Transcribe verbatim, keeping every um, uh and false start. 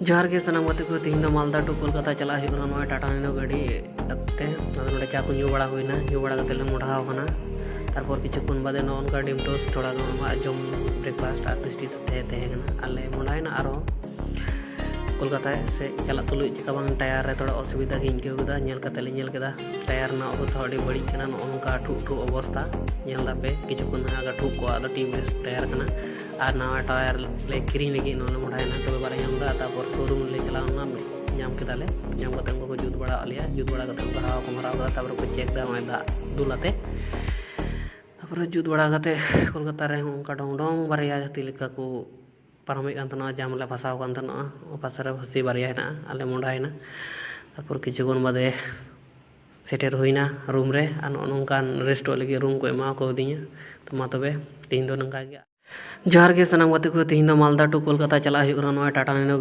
ᱡᱚᱦᱟᱨ ᱜᱮ ᱥᱟᱱᱟᱢ ᱜᱟᱛᱮ ᱠᱚ, ᱛᱮᱦᱮᱧ ᱫᱚ ᱢᱟᱞᱫᱟ to ᱠᱳᱞᱠᱟᱛᱟ ᱪᱟᱞᱟᱜ ᱦᱩᱭᱩᱜ ᱠᱟᱱᱟ ᱱᱚᱜᱼᱚᱭ ᱴᱟᱴᱟ ᱱᱮᱱᱳ ᱜᱟᱹᱰᱤ ᱠᱟᱛᱮ᱾ ᱟᱫᱚ ᱱᱚᱰᱮ ᱪᱟ ᱠᱚ ᱧᱩ ᱵᱟᱲᱟ ᱦᱩᱭᱱᱟ, ᱧᱩ ᱵᱟᱲᱟ ᱠᱟᱛᱮ ᱞᱮ ᱢᱚᱰᱷᱟᱣ ᱠᱟᱱᱟ᱾ ᱛᱟᱨᱯᱚᱨ ᱠᱤᱪᱷᱩ ᱠᱷᱚᱱ ᱵᱟᱫᱮ ᱱᱚᱜᱼᱚ ᱱᱚᱝᱠᱟ ᱰᱤᱢ ᱴᱳᱥᱴ ᱛᱷᱚᱲᱟ ᱜᱟᱱ ᱡᱚᱢ, ᱵᱨᱮᱠᱯᱷᱟᱥᱴ ᱟᱨ ᱯᱮᱥᱴᱨᱤ ᱥᱟᱛᱮ ᱛᱟᱦᱮᱸ ᱠᱟᱱᱟ᱾ ᱟᱨ ᱞᱮ ᱢᱚᱰᱷᱟᱭᱮᱱᱟ ᱟᱨᱦᱚᱸ ᱠᱳᱞᱠᱟᱛᱟ ᱥᱮᱫ ᱪᱟᱞᱟᱜ ᱛᱩᱞᱩᱡ᱾ ᱪᱮᱠᱟ ᱵᱟᱝ ᱴᱟᱭᱟᱨ ᱨᱮ ᱛᱷᱚᱲᱟ ᱚᱥᱩᱵᱤᱫᱷᱟ ᱜᱤᱧ ᱟᱹᱭᱠᱟᱹᱣ ᱠᱮᱫᱟ᱾ ᱧᱮᱞ ᱠᱟᱛᱮ ᱞᱮ ᱧᱮᱞ ᱠᱮᱫᱟ ᱴᱟᱭᱟᱨ ᱨᱮᱱᱟᱜ ᱚᱵᱚᱥᱛᱷᱟ ᱟᱹᱰᱤ ᱵᱟᱹᱲᱤᱡ ᱠᱟᱱᱟ᱾ ᱱᱚᱜᱼᱚ ᱱᱚᱝᱠᱟ ᱴᱷᱩᱜ ᱴᱷᱩᱜ ᱚᱵᱚᱥᱛᱷᱟ ᱧᱮᱞ ᱫᱟᱯᱮ, ᱠᱤᱪᱷᱩ ᱠᱷᱚᱱ ᱞᱟᱦᱟ ᱴᱷᱩᱜ ᱠᱚᱜᱼᱟ᱾ ᱟᱫᱚ ᱴᱤᱭᱩᱵᱽᱞᱮᱥ ᱴᱟᱭᱟᱨ ᱠᱟᱱᱟ᱾ ᱟᱨ ᱱᱟᱣᱟ ᱴᱟᱭᱟᱨ ᱞᱮ ᱠᱤᱨᱤᱧ ᱞᱟᱹᱜᱤᱫ ᱱᱚᱣᱟ ᱞᱮ ᱢᱚᱰᱷᱟᱭᱮᱱᱟ, ᱛᱚᱵᱮ ᱵᱟᱞᱮ ᱧᱟᱢ ᱞᱮᱫᱟ᱾ ᱛᱟᱨᱯᱚᱨ ᱥᱳᱨᱩᱢ ᱞᱮ ᱪᱟᱞᱟᱣ ᱞᱮᱱᱟ, ᱧᱟᱢ ᱠᱮᱫᱟᱞᱮ᱾ ᱧᱟᱢ ᱠᱟᱛᱮ ᱩᱱᱠᱩ ᱠᱚ ᱡᱩᱛ ᱵᱟᱲᱟ ᱟᱫ ᱞᱮᱭᱟ᱾ ᱡᱩᱛ ᱵᱟᱲᱟ ᱠᱟᱛᱮ ᱩᱱᱠᱩ ᱦᱟᱣᱟ ᱠᱚ ᱢᱟᱨᱟᱣ ᱠᱟᱫᱟ, ᱛᱟᱨᱯᱚᱨᱮ ᱠᱚ ᱪᱮᱠ ᱫᱟ ᱱᱚᱜᱼᱚᱭ ᱫᱟᱜ ᱫᱩᱞ ᱟᱛᱮ᱾ ᱛᱟᱨᱯᱚᱨᱮ ᱡᱩᱛ ᱵᱟᱲᱟ ᱠᱟᱛᱮ ᱠᱳᱞᱠᱟᱛᱟ ᱨᱮ ᱚᱱᱠᱟ ᱰᱚᱝ ᱰᱚᱝ ᱵᱟᱨᱭᱟ ᱦᱟᱹᱛᱤ ᱞᱮᱠᱟ ᱠᱚ ᱯᱟᱨᱚᱢᱮᱫ ᱠᱟᱱ ᱛᱟᱦᱮᱱᱟ, ᱡᱟᱢ ᱞᱮ ᱯᱷᱟᱥᱟᱣ ᱠᱟᱱ ᱛᱟᱦᱮᱱᱟ᱾ ᱚᱠᱟ ᱥᱮᱫ ᱨᱮ ᱯᱷᱟᱹᱥᱤ ᱵᱟᱨᱭᱟ ᱦᱮᱱᱟᱜᱼᱟ, ᱟᱞᱮ ᱢᱚᱰᱷᱟᱭᱮᱱᱟ᱾ ᱛᱟᱨᱯᱚᱨ ᱠᱤᱪᱷᱩ ᱠᱷᱚᱱ ᱵᱟᱫᱮ ᱥᱮᱴᱮᱨ ᱦᱩᱭᱱᱟ ᱨᱩᱢ ᱨᱮ, ᱟᱨ ᱱᱚᱜᱼᱚ ᱱᱚᱝᱠᱟᱱ ᱨᱮᱥᱴᱚᱜ ᱞᱟᱹᱜᱤᱫ ᱨᱩᱢ ᱠᱚ ᱮᱢᱟ ᱠᱟᱣᱫᱤᱧᱟ᱾ ᱛᱚ ᱢᱟ ᱛᱚᱵᱮ ᱛᱮᱦᱮᱧ ᱫᱚ ᱱᱚᱝᱠᱟ ᱜᱮ᱾ ᱡᱚᱦᱟᱨ ᱜᱮ ᱥᱟᱱᱟᱢ ᱜᱟᱛᱮ ᱠᱚ, ᱛᱮᱦᱮᱧ ᱫᱚ ᱢᱟᱞᱫᱟ to ᱠᱳᱞᱠᱟᱛᱟ ᱪᱟᱞᱟᱜ ᱦᱩᱭᱩᱜ ᱠᱟᱱᱟ ᱱᱚᱜᱼᱚᱭ ᱴᱟᱴᱟ ᱱᱮᱱᱳ